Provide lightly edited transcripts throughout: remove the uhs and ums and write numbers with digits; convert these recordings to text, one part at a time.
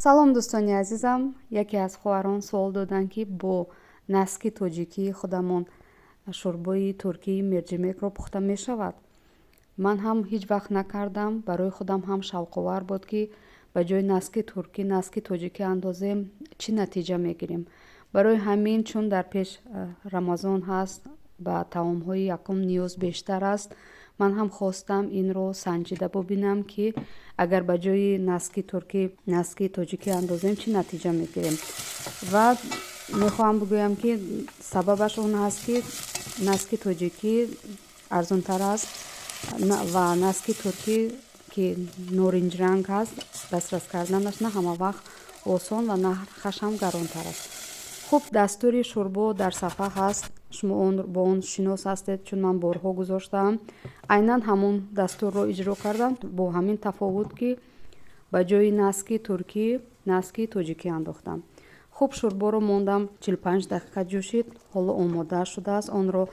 Салом, дӯстони азизам! Яке аз хоҳарон суол доданд, ки бо наски тоҷикии худамон шӯрбои туркии мерҷимекро пухта мешавад. Ман ҳам ҳеҷ вақт накардам. Барои худам ҳам шавқовар буд, ки ба ҷои наски туркӣ наски тоҷикӣ андозем, чӣ натиҷа мегирем. Барои ҳамин, чун дар пеш Рамазон ҳаст, ба таомҳои якум ниёз бештар аст, ман ҳам хостам инро санҷида бубинам, ки агар ба ҷои наски туркӣ наски тоҷикӣ андозем, чӣ натиҷа мегирем. Ва мехоҳам бигӯям, ки сабабаш он аст, ки наски тоҷикӣ арзонтар аст ва наски туркӣ, ки норинҷранг ҳаст, дастрас карданаш на ҳама вақт осон ва нархаш ҳам гаронтар аст. Хуб, дастури шӯрбо дар сафҳа ҳаст, шумо бо он шинос ҳастед, чун ман борҳо гузоштаам. Айнан ҳамон дастурро иҷро кардам, бо ҳамин тафовут, ки ба ҷои наски туркӣ наски тоҷикӣ андохтам. Хуб, шӯрборо мондам, 45 дақиқа ҷӯшид. Ҳоло омода шудааст. Онро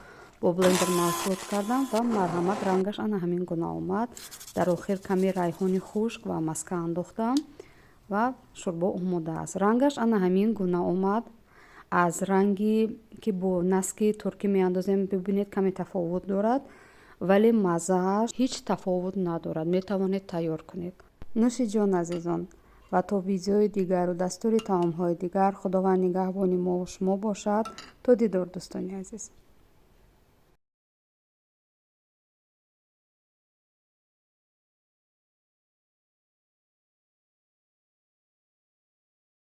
бо блендер махлут кардам ва марҳамат, рангаш ана ҳамин гуна омад. Дар охир каме райҳони хушк ва маска андохтам ва шӯрбо омода аст. Рангаш ана ҳамин гуна омад. Аз ранги ки бо наски туркӣ меандозем, бибинед, каме тафовут дорад, вале маззааш ҳеҷ тафовут надорад. Метавонед тайёр кунед. Нӯши ҷон, азизон, ва то видеои дигару дастури таомҳои дигар, Худованд нигаҳбони мову шумо бошад. То дидор, дӯстони азиз.